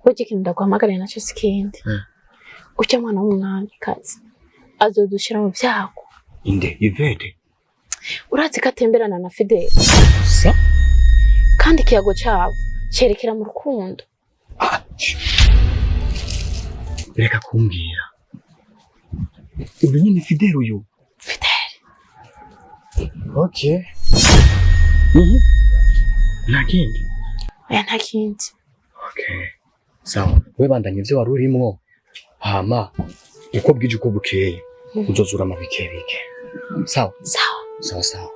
Burya ikintu ndaguhamagariye nacyo si ikindi. Urya mwana w'umwamikazi azodushira mu vyago. Inde Yvette? Urazi ko atemberana na Fideli. Sa? Kandi ikiyago cabo cerekera mu rukundo. Reka kumbwira. Uyu nyine Fidel uyu. Fideli. Okay. Nta kindi. Oya, nta kindi. Okay. Sawa, we bandanye ivyo wari urimwo. Hama uko bwije uko bukeye uzozura amabike bike. Sawa? Sawa. Sawa sawa.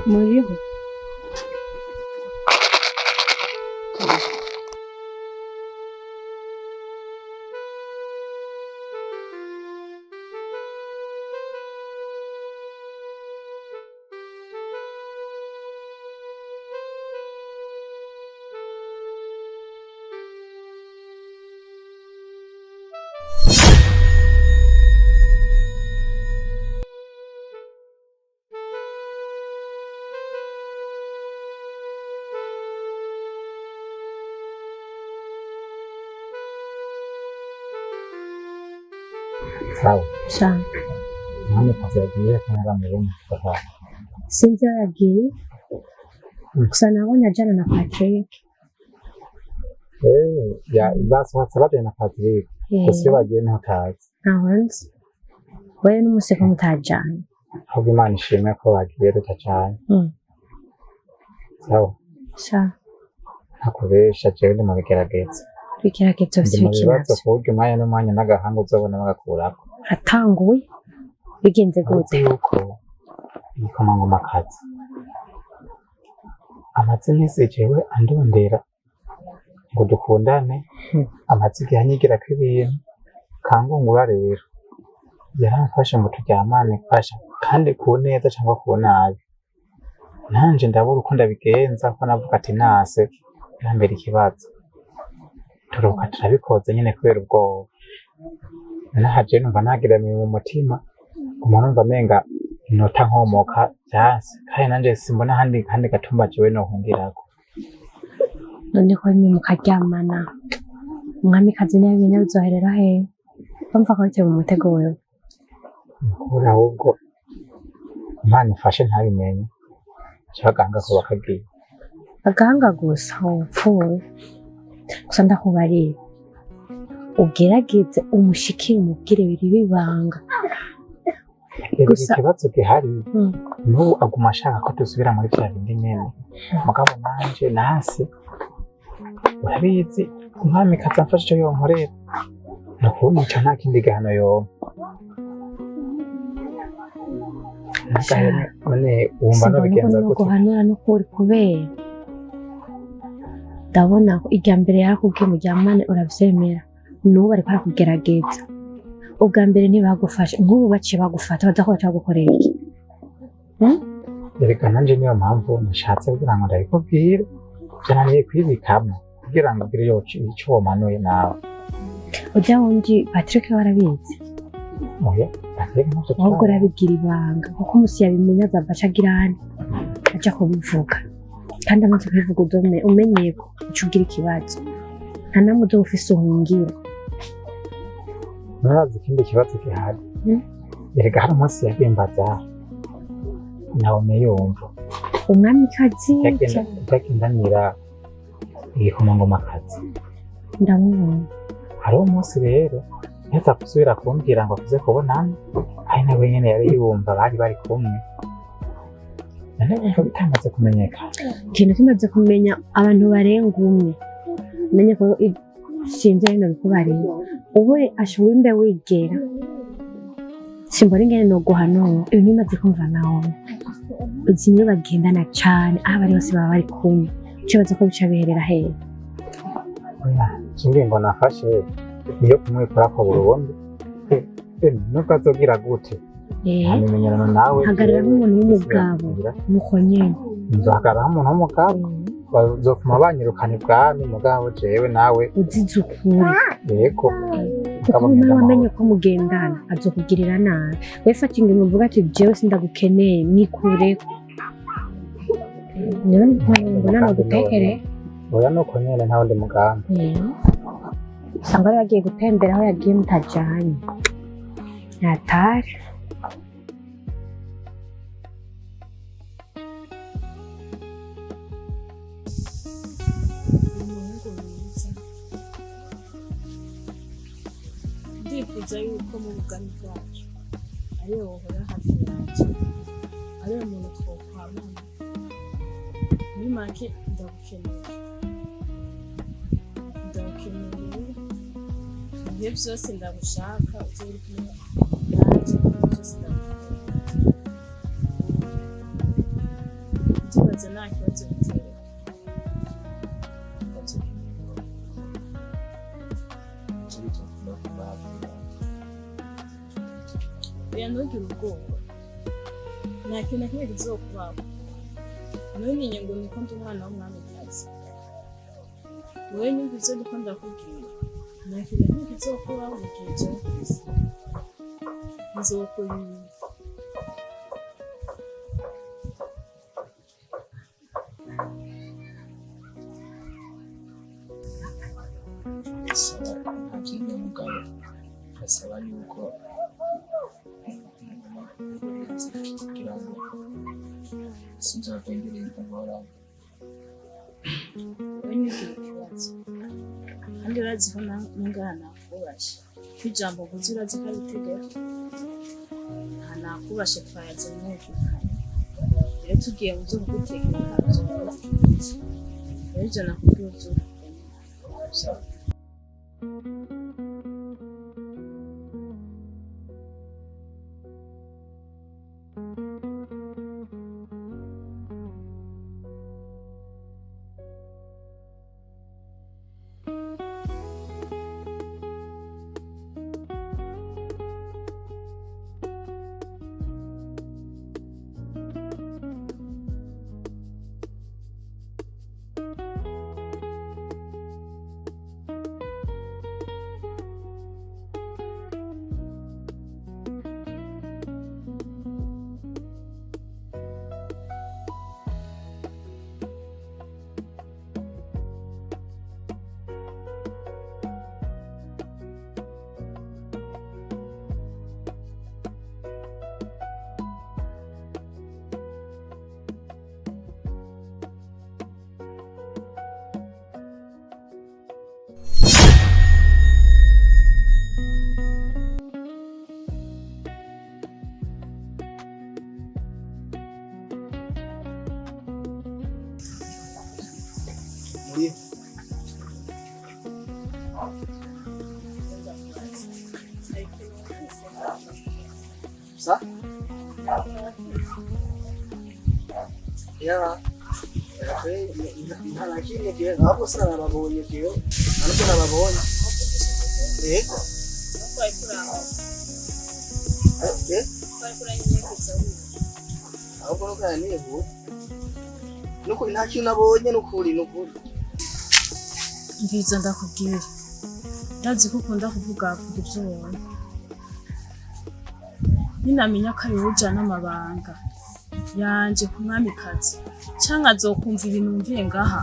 Muriho? Sawa. Sha. Mwamikazi yagiye ko ntaramubona kuva. Sinzi aho yagiye. Gusa nabonye ajana na Patrick. Eh, ya basohotse bajanye na Patrick. Gusa iyo bagiye ntutazi. Ntaho nzi. Wewe n'umuseko mutajanye. Ahubwo Imana ishimwe ko bagiye tutacanye. Sawa. Sha. Ntakubesha, jewe ndi mu bigeragezo. Ibigeragezo Ndi mu vy'ibiki bibazo navyo? ku buryo umwanya n'umwanya n'agahanga uzobona bagakurako. Uratanguye? Bigenze Uretse gute? yuko igikomangomakazi amaze iminsi jewe andondera ngo dukundane, amaze igihe anyigirako ibintu kangungura. Rero yaramfashe ngo turyamane fasha, kandi ku neza cyangwa ku nabi nanje ndabura uko ndabigenza, ko navuga ati nase birambera ikibazo. Turuka turabikoze nyine kubera ubwoba. Nahaje numva nageramiwe mu mutima, guma numva menga inota nkomoka vyanse, kandi nanje simbona ahandi kandi gatumba jewe nohungirako. None ko bimwe mukaryamana, umwamikazi ntiyabimenya, bizoherera hehe? Bumva ko bitewe mu mutego wewe. Nukuri ahubwo Imana ifashe ntabimenye, abaganga ko bakagiye. Agahanga gusa wopfuye. Gusa ndakubariye, ugerageze umushikire, umubwire biri bibanga. Gusa Ikibazo gihari n'ubu aguma ashaka ko dusubira muri vya bindi nyene, mugabo nanje nase urabizi umwamikazi amfashe ico yonkorera ni ukunyica, nta kindi gihano yompa. None wumva simbona nobigenza ukuntu gute? Guhanura n'ukuri, kubera ndabona ko irya mbere yarakubwiye muryamane uravyemera, n'ubu ariko arakugerageza. Ubwa mbere ntibagufashe, nk'ubu baciye bagufata baza ko baca bagukorera iki? Erega nanje niyo mpamvu nashatse kugira ngo ndabikubwire, byananiye kwibikamo kugira ngo ugire ico womanuye nawe. Ujya wundi Patrick we arabizi? Oya, Patrick ntavyo Ahubwo turazi. urabigira ibanga, kuko umusi yabimenya azava aca agira hano aja kubivuga, kandi amaze kubivuga udome umenyeye ko uca ugira ikibazo, nta namwe uzoba ufise uhungira. Nurazi ikindi kibazo gihari? Erega hari umunsi yabimbaza Naomi yumva Umwamikazi? Yagendanira igikomangomakazi. Ndamubona. Hariho umunsi rero ntiyaza gusubira kumbwira ngo tuze kubonana, ari nawe nyene yari yumva bari bari kumwe. None wumva bitamaze kumenyekana? Ikintu kimaze kumenya abantu barenga umwe, umenye ko sinzi ari nabikubareye ubu ashoboye imbe wigera simbona ingene noguhanura. Ibintu bimaze kumva nawe uzi niyo bagendana cane, aho bari hose baba bari kumwe, ucibaza ko bica biherera hehe? Oya, ingingo nafashe niyo kumwikurako burundu. Nubwo azogira gute, nta mimenyerano nawe. Hagarara nk'umuntu w'umugabo nuko nyene. Nzohagarara nk'umuntu w'umugabo, bazopfuma banyirukana ibwami, mugabo jewe nawe Uzize ukuri. Yego. Kuko nawe wamenye ko mugendana azokugirira nabi. We fata ingingo uvuga ati jewe sindagukeneye, nikureko. Niyo mbona nogutekere. Oya, nuko nyene, nta wundi mugambi. Usanga yari yagiye gutembera, aho yagiye mutajanye natari. Umuhungu mwiza, ndifuza yuko mu bugani bwacu ariwe wohora hafi yanjye, ariwe muntu twokwamana. Muri make ndagukeneye, ndagukeneye ibihe byose, ndagushaka uze uri kumwe nanjye ibihe byose, ndagukeneye. Ndibaza nta kibazo bitera. Ndagukeneye. Icyo bituma kuba hafi yawe. Oya, ntugire ubwoba, nta kintu na kimwe kizokubaho. Ntumenye ngo niko ndi umwana w'umwamikazi. Wowe nyumva ivyo ndiko ndakubwira, nta kintu na kimwe kizokubaho mu gihe jewe mfise, nzokurinda. Saba ntabyemeye, mugabo asaba yuko uburinzi kugira ngo sinzavengere ingorane. Wowe ntugire ikibazo, kandi urazi ko n'ingana nakubashe, ko ijambo uvuze urazi ko ari itegeko. Nta nakubashe, twayaze mwumvikanye. Rero tugiye mu byo kugutegeka, uzoba uzi. Rero ivyo nakubwiye uzovuga. Sawa. Muri sa? Ya. Nta na kimwe jewe ahubwo sinababonye jewe. Nta nubwo nababonye. Yego. Eh? Ahubwo nuko yanihuse. Nukuri nta kintu nabonye nukuri nukuri. Mviza ndakubwira. Ndazi ko ukunda kuvuga vuga ibyo ubonye. Ninamenya ko ari wowe ujana amabanga yanje ku mwamikazi canke azokumva ibintu numviye ngaha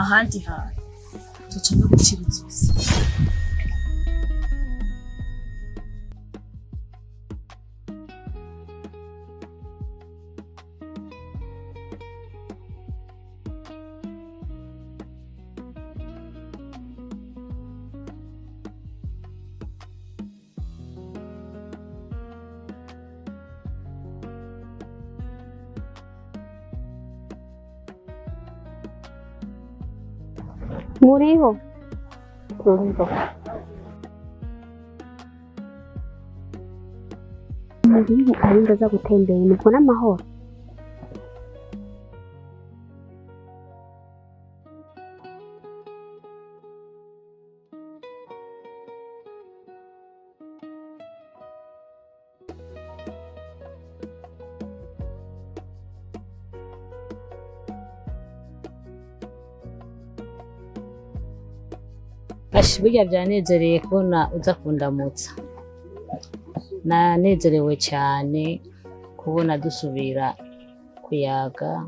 ahandi hantu tuca no gucira izosi. Muriho muriho muriho arinda aza gutembera nibwo n'amahoro. Ashi burya byanezereye kubona uza kundamutsa. Nanezerewe cyane kubona dusubira kuyaga.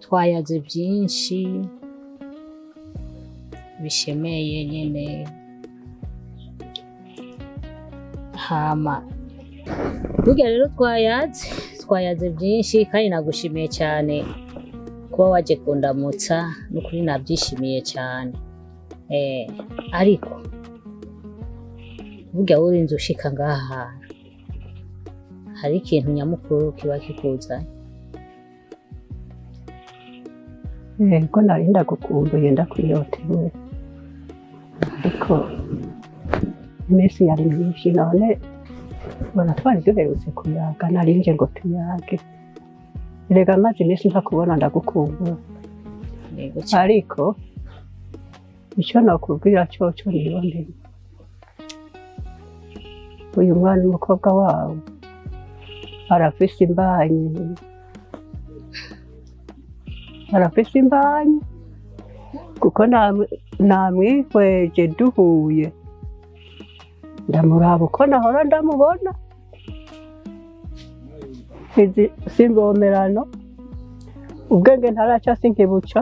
Twayaze byinshi bishemeye nyene. Hama burya rero twayaze byinshi kandi nagushimiye cyane kuba waje kundamutsa, n'ukuri nabyishimiye cyane. Ariko burya urinze ushika ngaha hari ikintu nyamukuru kiba kikuzanye. Yego nari ndagukumbuye ndakwiyotewe, ariko iminsi yari myinshi none ubona twari duherutse kuyaga, narinje ngo tuyage. Erega maze iminsi ntakubona ndagukumbura, ariko icyo nakubwira cyoco niboneye uyu mwana umukobwa wawe arafise imbanyi, arafise imbanyi kuko namwihweje duhuye ndamuraba uko nahora ndamubona. Izi simbomerano ubwenge ntaraca sinkibuca,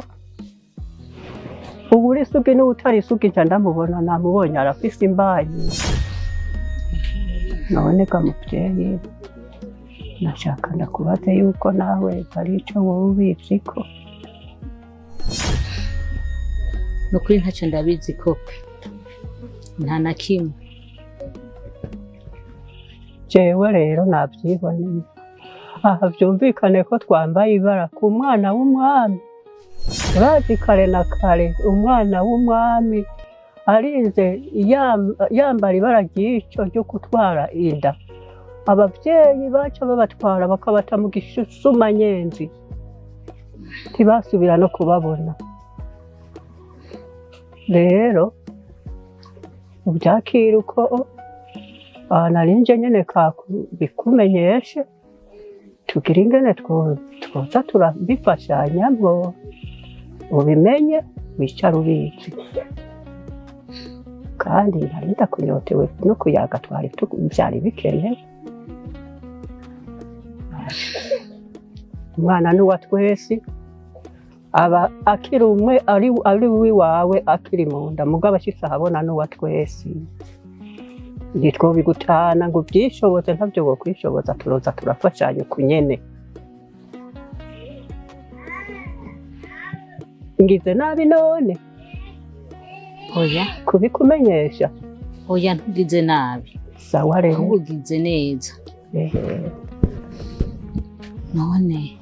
ubu uri isugi n'utari isugi nca ndamubona, namubonye arafise imbanyi. None ga muvyeyi nashaka ndakubaze yuko nawe hari ico wowe ubiziko. Nukuri ntacyo ndabizi ko pe, nta na kimwe. Jewe rero navyiboneye aha, vyumvikane ko twambaye ibara ku mwana w'umwami. Urazi kare na kare umwana w'umwami arinze yambara ibara ry'ico ryo gutwara inda, abavyeyi baca babatwara bakabata mu gisumanyenzi, ntibasubira no kubabona. Rero ubyakira uko narinje nyene bikumenyeshe, tugira ingene twoza turabifashanya ngo ubimenye wicara ubizi. Kandi nari ndakunyotewe no kuyaga, twari byari bikenewe. Umwana ni uwa twese, aba akiri umwe ari uwiwawe akiri mu nda, mugabo ashitse ahabona ni uwa twese. Ntitwobigutana ngo uvyishoboze, ntavyo wokwishoboza, turoza turafashanya uku nyene. Ngize nabi none? Oya. Kubikumenyesha? Oya, ntugize nabi. Sawa rero. Ahubwo ugize neza. None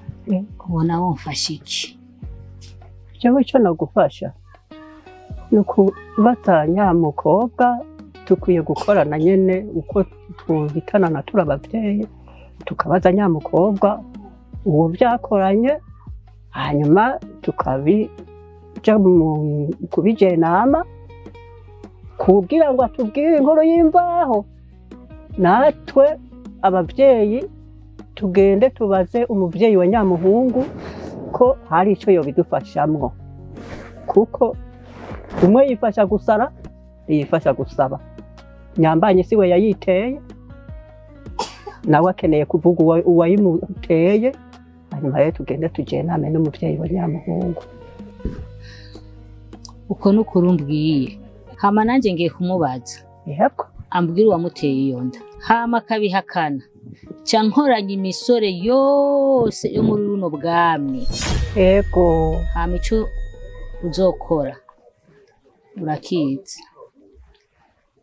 ubona womfasha iki? Jewe ico nogufasha ni ukubaza nyamukobwa. Dukwiye gukorana nyene uko tuhitanana turi abavyeyi, tukabaza nyamukobwa uwo vyakoranye, hanyuma tukabija kubija inama kugira ngo atubwire inkuru y'imvaho, natwe abavyeyi tugende tubaze umuvyeyi wa nyamuhungu ko hari ico yobidufashamwo, kuko umwe yifasha gusara, yifasha gusaba. Nyambanye siwe yayiteye, nawe akeneye kuvuga uwayimuteye. Hanyuma rero tugende tujename n'umuvyeyi wa nyamuhungu. Uko nukuri umbwiye, hama nanjye ngiye kumubaza. Yego. Ambwira uwamuteye iyo nda, hama akabihakana, ca nkoranya imisore yose yo muri runo bwami. Yego. Hama ico uzokora urakizi.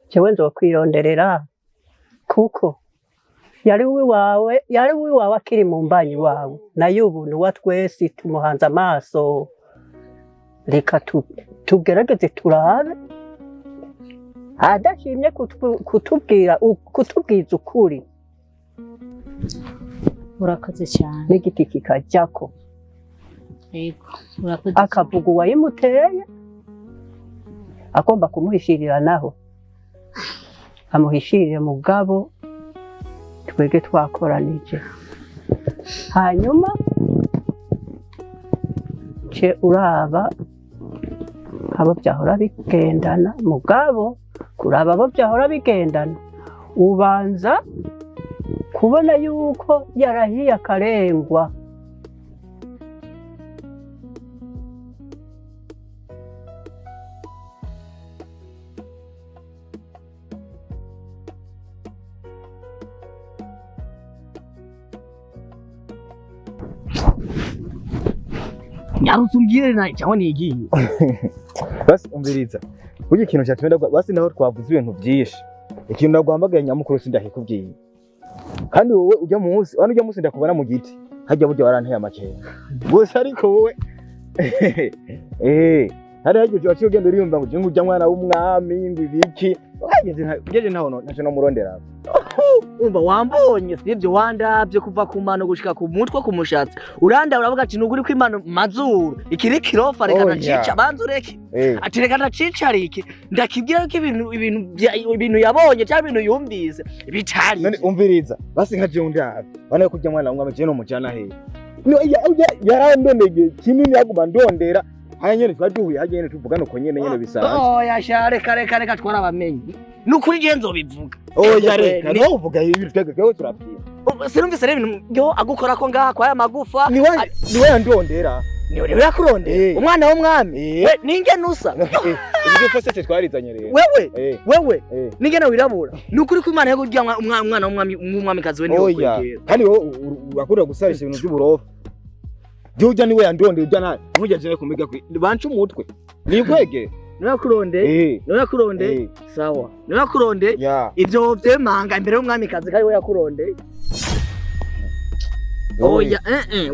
Jewe nzokwironderera, kuko yari uwiwawe, yari uwiwawe akiri mu mbanyi wawe, nayo ubu ni uwa twese, tumuhanze amaso. Reka tugerageze turabe adashimye kutubwiza ukuri. Urakoze cyane. N'igiti kikajyako. Yego, urakoze. Akavuga uwayimuteye, agomba kumuhishirira naho amuhishirire, mugabo twebwe twakoranije. Hanyuma ce uraba abo byahora bigendana, mugabo kuraba abo byahora bigendana ubanza kubona yuko yarahiye akarengwa. Nyarutse umbwire nawe cyangwa nigiye. Basi umviriza, burya ikintu cyatumye basi naho twavuze ibintu byinshi, ikintu naguhamagaye nyamukuru sindakikubwiye. Kandi wowe ujya munsi wano, ujya munsi ndakubona mu giti hajya, burya waranteye amakenga gusa. Ariko wowe hari hagiye waciye ugenda uriyumva ngo ujya ujya mwana w'umwami ngo ibiki, hageze ngeje ntaho ntaco nomurondera. Umva, wambonye sivyo? Wandavye kuva ku mano gushika ku mutwe, ku mushatsi uranda, uravuga ati nuguri ko imano mazuru ikiri kirofa, reka Oya. ndacica, banza ureke. Ati reka ndacicarike, ndakibwira ko ibintu yabonye cyangwa ibintu yumvise bitari. None umviriza, basi nka jewe ndabe bana ko ujya mwana w'umwami jewe nomujana hehe? No, yarandondeye kinini, yaguma ndondera haya nyene, twari duhuye hajya nyene, tuvugana uko nyene nyene bisanzwe. Oya sha, reka reka reka, twarabamenye nukuri, je nzobivuga. Oya reka, nawe uvuga ibintu twebwe turabyina. Sinumvise rero ibintu yo agukora ko ngaha kwa ya magufa. Niwe yandondera. Niwe niwe yakurondera, umwana w'umwami? We ninge nusa. Ibyo twese twarizanye rero. Wewe? Wewe ningene wirabura, nukuri ko Imana yo kurya umwana w'umwami, umwamikazi we niwe Oya. kwegera. Kandi wowe urakunda gusarisha ibintu by'uburofa. Jya niwe yandondera, ujya nawe ntujya jewe kumiga kwi banca umutwe nikwege. Niwe yakurondeye, niwe yakurondeye, sawa, niwe yakurondeye. Ivyo vyemanga imbere y'umwamikazi ko ari we yakurondeye. Oya,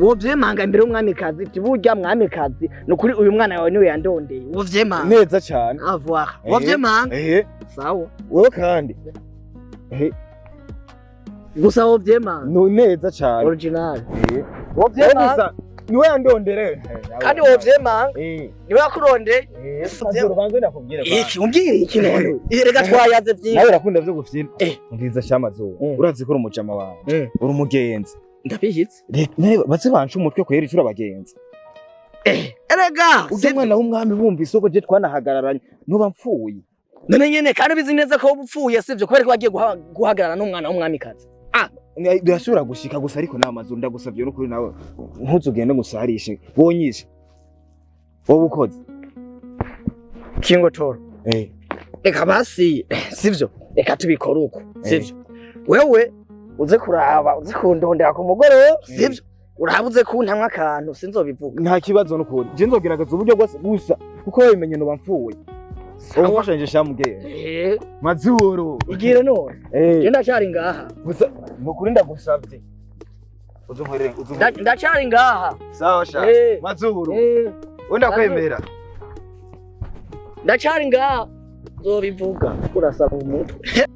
wovyemanga imbere y'umwamikazi ati burya mwamikazi, nukuri uyu mwana wawe niwe yandondeye, wovyemanga? Neza cyane. Avoir wovyemanga? Sawa. Wowe kandi gusa wovyemanga? No, neza cyane. Original. Wowe gusa niwe yandondere. Kandi wovyemanga niwe yakurondeye. Urubanza ndakubwira. Iki umbwire iki none? Reka twayaze vyinshi. Nawe urakunda vyo gufyina. Mbwiza shamazuba, urazi ko uri umujama wawe, uri umugenzi. Ndabihitse. Baze banca umutwe kwera icura abagenzi. Erega ujya mwana w'umwami bumva isoko je twanahagararanye nuba mpfuye. None nyene kandi ubizi neza ko upfuye, sivyo? Kubera ko wagiye guhagarara n'umwana w'umwamikazi. Birashobora gushika gusa, ariko namazu ndagusavye n'ukuri nawe ntuzugende ngusarishe wonyishe wowe ukoze. Kingo toro. Reka basi, sivyo, reka tubikore uko, sivyo? Wewe uze kuraba, uze kundondera ku mugoroba, sivyo? Uraba uze kuntamwa akantu, sinzobivuga. Nta kibazo n'ukuri, je nzogerageza uburyo bwose gusa kuko wabimenye noba mpfuye. Umfashanyije shamugere. Mazuru. Igire none. Je ndacari ngaha. Gusa nukuri ndagusavye uzunkorere uzunkorere. Ndacari ngaha. Sawa sha. Mazuru. We ndakwemera. Ndacari ngaha uzobivuga urasaba umutwe.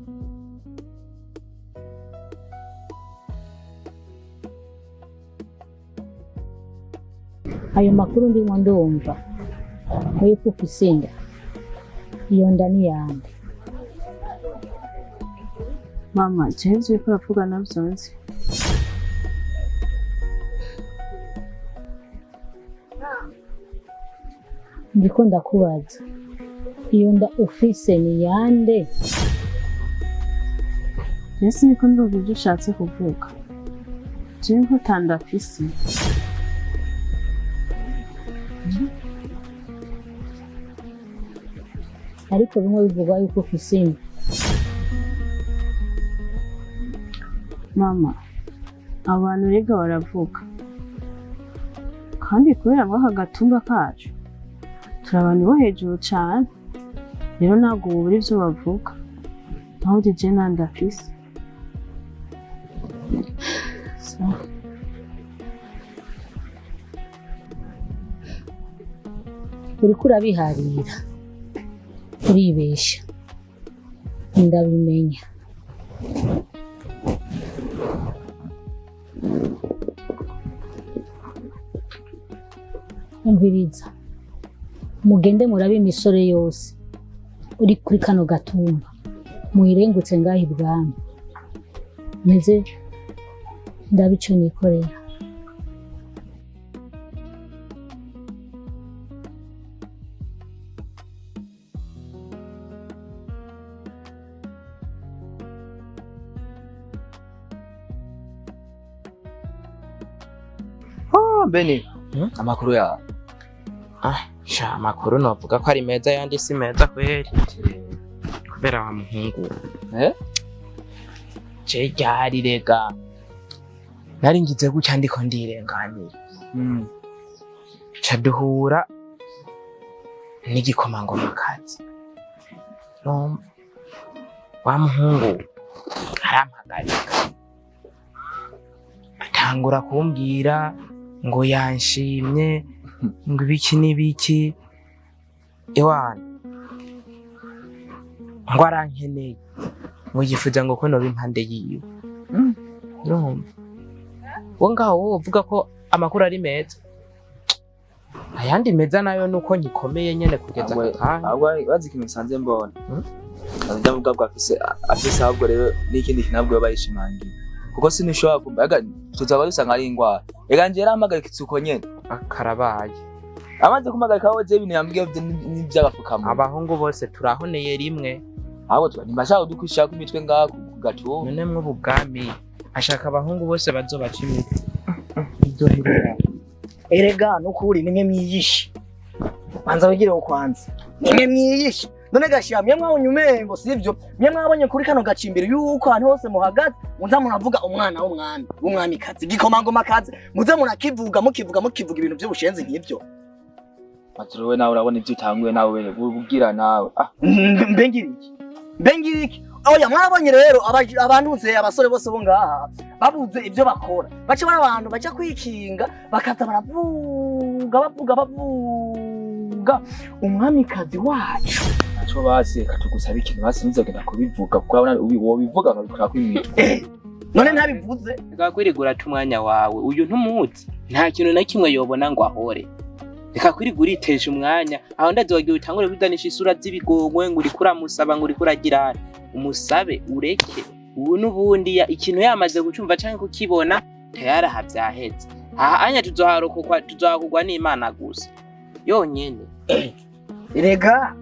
Ayo makuru ndimo ndumva yuko ufise inda, iyo nda ni yande? Mama, jewe ivyo uriko uravuga navyo nzi. Ndiko ndakubaza, iyo nda ufise ni yande? Jewe siniko ndumva ivyo ushatse kuvuga. Jewe nko nda mfise. Ariko bimwe bivugwa yuko ufise inda. Mama, abantu rega baravuga, kandi kubera mw'aka gatumba kacu turi abantu bo hejuru cane, rero ntabwo wobura ivyo bavuga. Naho je nta nda mfise. Sawa. Uriko urabiharira, uribesha, ndabimenya. Umviriza, mugende murabe imisore yose uri kuri kano gatumba, muyirengutse ngaho ibwami, meze ndabe ico nikorera. Beni, amakuru yawe? Ah, sha, amakuru novuga ko ari meza yandi si meza kweri. Kubera wa muhungu. Eh? Je ryari rega. Nari ngize gutya ndiko ndirenganira. Ca duhura n'igikomangomakazi. Urumva? Wa muhungu arampagarika. Atangura kumbwira ngo yanshimye, ngo ibiki n'ibiki, ewana ngo arankeneye, ngo yifuza ngo ko noba impande yiwe. Urumva? Wo ngaho wowe uvuga ko amakuru ari meza, ayandi meza nayo nuko nyikomeye nyene kugeza aka kanya. Ahubwo bazi ikintu nsanze mbona ndavuga bwo afise, ahubwo rero n'ikindi kintu nabwo bayishimangiye, kuko sinishobora kumva ega tuzaba dusanga ari ingwara. Ega nje yarampagarika uko nyene. Akarabaye. Amaze kumpagarika aho je ibintu yambwiye n'ivy'agafukamunwa. Abahungu bose turahoneye rimwe. Ahubwo tuba ntibashaka kudukwishako imitwe ngaha ku gatuba. None mw'ubu bwami ashaka abahungu bose bazobaca imitwe. Iryoherera. Erega nukuri nimwe mwiyishe. Banza wigire kwanza. Nimwe mwiyishe. None gashyira mwe mwabonye umengo sivyo? Mwe mwabonye kuri kano gacimbiri yuko ahantu hose muhagaze muza muravuga umwana w'umwami, w'umwamikazi, igikomangomakazi, muze murakivuga mukivuga mukivuga ibintu by'ubushenzi nk'ibyo. Maturo we nawe urabona ivyo utanguye nawe ubwira nawe. Ah, mbe ngiriki. Mbe ngiriki. Oya mwabonye rero abantuze abasore bose bo ngaha babuze ibyo bakora. Baca bari abantu baca kwikinga bakaza baravuga bavuga bavuga umwamikazi wacu. Naco basi katugusaba ikintu basi ntuzogenda kubivuga kuko urabona wobivuga bakabikora kwimitwe. None ntabivuze. Reka kwirigura umwanya wawe, uyu ntumuzi. Nta kintu na kimwe yobona ngo ahore. Reka kwirigura itesha umwanya, aho ndazi wagiye utangure kwiganisha isura z'ibigongwe ngo uriko uramusaba ngo uriko uragirana. Umusabe ureke. Ubu n'ubundi ikintu yamaze gucumva canke kukibona tayari aha vyaheze. Aha anya tuzoharokokwa, tuzohakugwa n'Imana gusa yonyene. Erega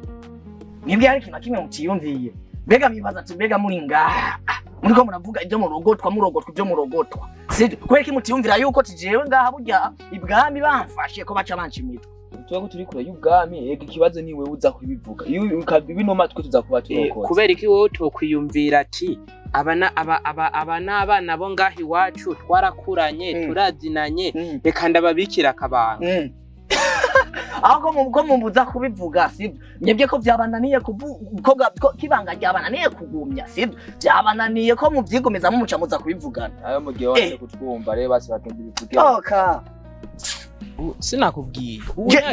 mwebwe hari ikintu na kimwe mutiyumviye. Mbega mwibaza ati mbega muri ngaha muriko muravuga ibyo murogotwa murogotwa ibyo murogotwa, sivyo? Kubera iki mutiyumvira yuko tijewe ngaha burya ibwami bamfashe ko baca banca imitwe? Tuba ko turi kure y'ubwami, ega ikibazo ni wewe uza kubivuga. Iyo ukabinoma twe tuza kuba turokoze. Kubera iki wowe utokwiyumvira ati aba n'abana bo ngaha iwacu twarakuranye turazinanye, reka ndababikira akabanga. Aho ko mumbuza kubivuga sivyo? Mwebwe ko byabananiye kuvuga ko kibanga ryabananiye kugumya sivyo? Byabananiye ko muvyigomeza mumuca muza kubivugana. Ayo mugihe wase kutwumva rero basi bagenda bivuge. Oka. Sinakubwiye.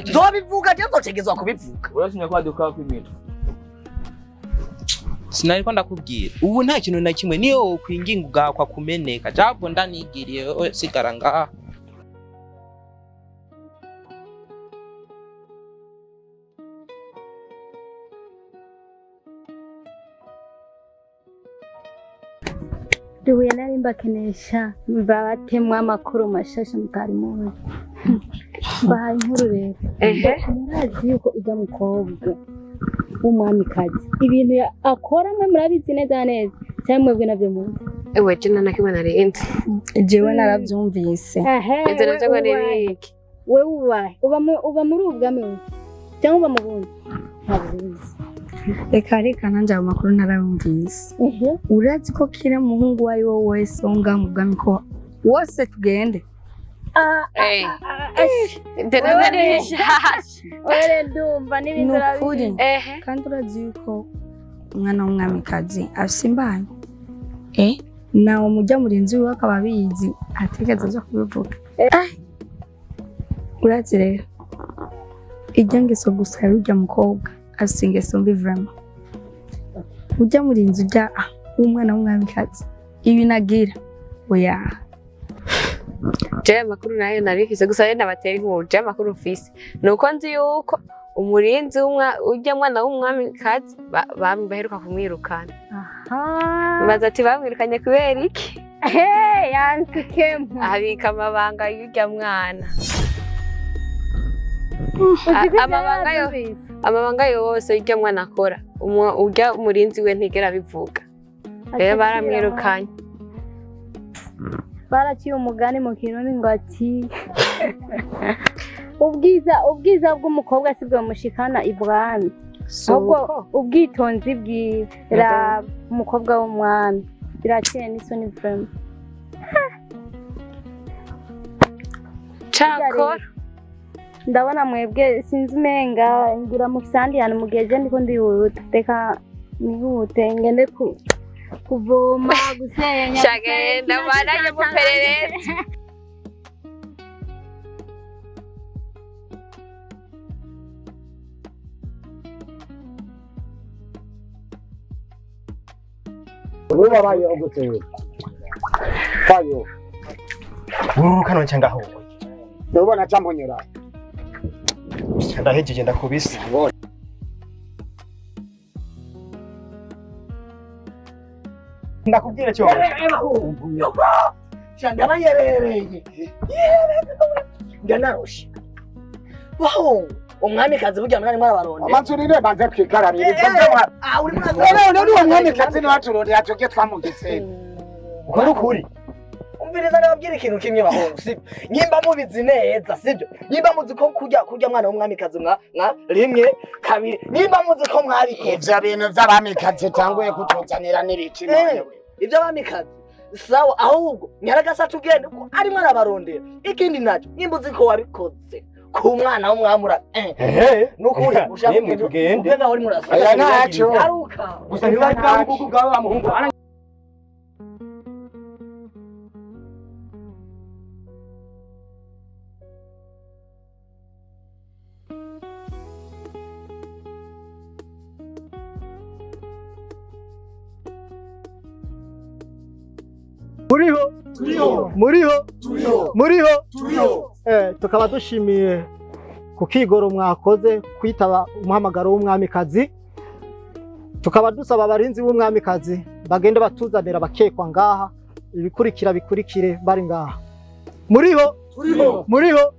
Nzobivuga je nzotegezwa kubivuga. Urashimye kwaduka kw'imitwe. Sinariko ndakubwira. Ubu nta kintu na kimwe niyo wokwinginga ugakwa kumeneka. Jabo ndanigiriye sigara ngaha. Duhuye nari mbakenesha babatemwa amakuru mashasha mutari muzi. Bahaye inkuru rero. Murazi yuko ujya mukobwa w'umwamikazi ibintu akora mwe murabizi neza neza cyangwa mwebwe navyo muzi? Ewe je nana kimwe narinzi. Jewe naravyumvise. Ivyo navyo ngo nibiki? Wewe ubahe uba muri ubu bwami wewe cyangwa uba mu bundi? Ntabizi. Reka reka nanje ayo makuru narayumvise. Urazi ko kira muhungu uwo ari we wese wo ngaha mu bwami ko wose tugende. Nukuri kandi urazi yuko umwana w'umwamikazi afise imbanyi nawe mujya murinzi wiwe akaba abizi atekereza aja kubivuga. Urazi rero irya ngeso gusa yarurya mukobwa afise ingeso mbi vraiment. Ujya murinzi ujya w'umwana w'umwamikazi ibi nagira oya. Je amakuru nayo narifise gusa rero nabatera inkuru. Je amakuru mfise nuko nzi yuko umurinzi ujya mwana w'umwamikazi baheruka kumwirukana. Baza ati bamwirukanye kubera iki? Yansikemo abika amabanga y'urya mwana. Amabanga yose y'urya mwana akora urya umurinzi we ntigera abivuga. Rero baramwirukanye. Baraciye umugani mu kirundi ngo ati ubwiza bw'umukobwa sibwo mushikana ibwami, ahubwo ubwitonzi bwiwe. Raba umukobwa w'umwami birakeye n'isoni vraiment. Cakora ndabona mwebwe sinzi umenga ngira mufisandi hantu mugeje ndiko ndihuta, reka nihute ngende kuvoma gusenya. Shagenda banaje muperereza. Uba bayo gute? Bayo. Ururuka none cyangwa aho. Ndabona cyambonyera. Ndahejeje ndakubise. Ndakubwira cyo. Ndabayerereye. Ndanarusha. Waho, umwamikazi burya mwari mwarabaronde. Amanzurire banze kwikararira ibyo byo. Ah, uri mwana. None uri umwamikazi ni waturondera tuge twamugitse. Ukora ukuri. Umviriza nababwira ikintu kimwe bahungu, sibyo? Nyimba mubizi neza, sibyo? Nyimba muzi ko kurya mwana w'umwamikazi mwa rimwe kabiri. Nyimba muzi ko mwabikoze. Ivyo bintu vy'abamikazi tanguye kutuzanira n'ibiki none. Ivyo abamikazi sawa, ahubwo nyaragasa tugende ko ari mwana barondera. Ikindi naco nyimba uzi ko wabikoze ku mwana w'umwamura nukuri ushaka tugende. Ubega uri murasa. Aya naco. Aruka. Gusa ntibari bwa bwa wa muhungu. Muriho muriho muriho. Tukaba dushimiye ku kigoro mwakoze kwitaba umuhamagaro w'umwamikazi. Tukaba dusaba abarinzi b'umwamikazi bagende batuzanira abakekwa ngaha, ibikurikira bikurikire bari ngaha. Muriho muriho.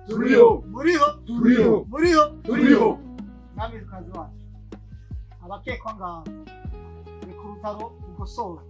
Turiho. Muriho? Turiho. Muriho? Turiho. Mwamikazi wacu, abakekwa ngaho ni ku rutaro rukosora.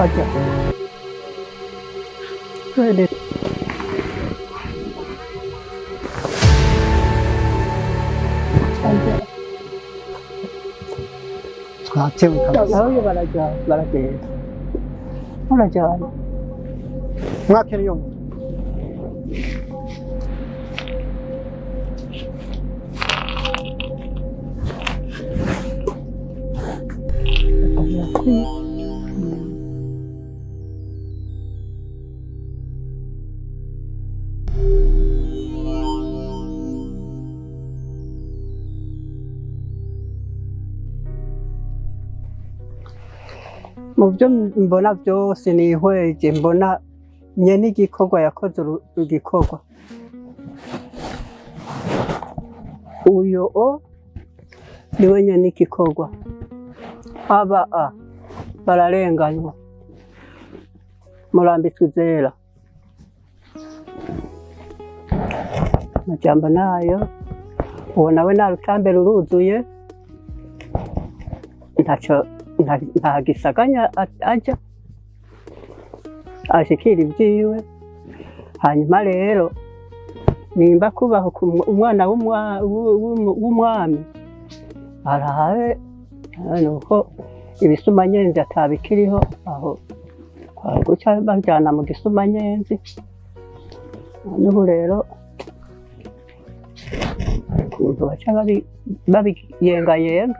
Aja. Twende. Twatewe kabisa. Aho baraja baragenda. Barajana. Mwakira iyo nkuru. Mu byo mbona byose nihweje mbona nyene igikorwa yakoze igikorwa uyo o niwe nyene igikorwa aba a bararenganywa murambitswe izera amajambo nayo uwo nawe nta rutambe ruruzuye ntaco nta gisaganya aja ashikira ibyiwe. Hanyuma rero nimba kubaho umwana w'umwami arabe nuko ibisumanyenzi atabikiriho aho guca bajyana mu gisumanyenzi. N'ubu rero ukuntu baca babiyengayenga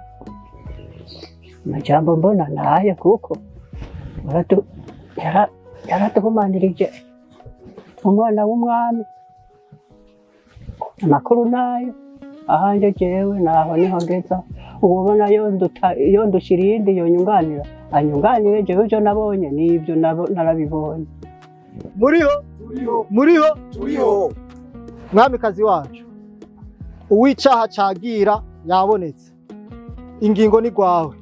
amajambo mbona naye kuko yaraduhumanirije umwana w'umwami. Amakuru nayo ahanje jewe naho niho ngeza ubona yondusha irindi yonyunganira anyunganire jewe ivyo nabonye n'ivyo narabibonye. Muriho? Muriho? Turiho. Mwamikazi wacu, uw'icaha cagira yabonetse, ingingo ni gwawe.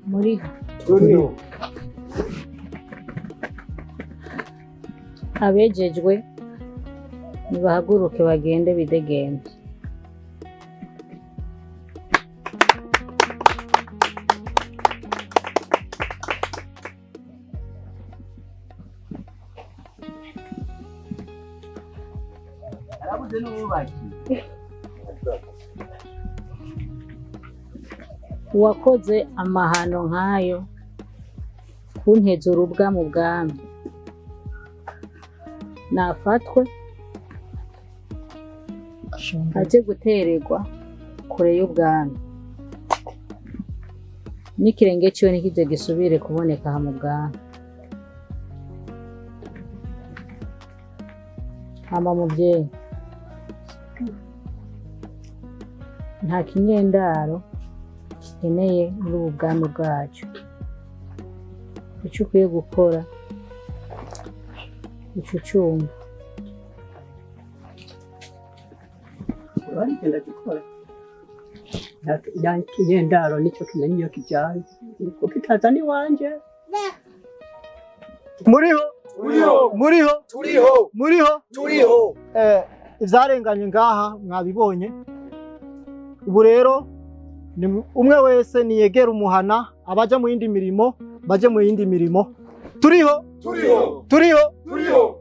Muriho? Turiho. Abejejwe nibahaguruke bagende bidegembe. Uwakoze amahano nk'ayo kunteza urubwa mu bwami nafatwe aje gutererwa ku Kure y'ubwami, n'ikirenge ciwe ntikize gisubire kuboneka aha mu bwami. Hama muvyeyi, nta kinyendaro kikeneye muri ubu bwami bwacu. Ico ukwiye gukora, ico ucumva. Uragenda gukora kinyendaro, nicyo kimenya iyo kijyanye, kuko kitazana iwanje. Muriho? Turiho. Muriho? Turiho. Muriho? Turiho. Ivyarenganye ngaha mwabibonye. Ubu rero ni umwe wese niyegera umuhana, abaja mu yindi mirimo baje mu yindi mirimo. Turiho? Turiho. Turiho? Turiho.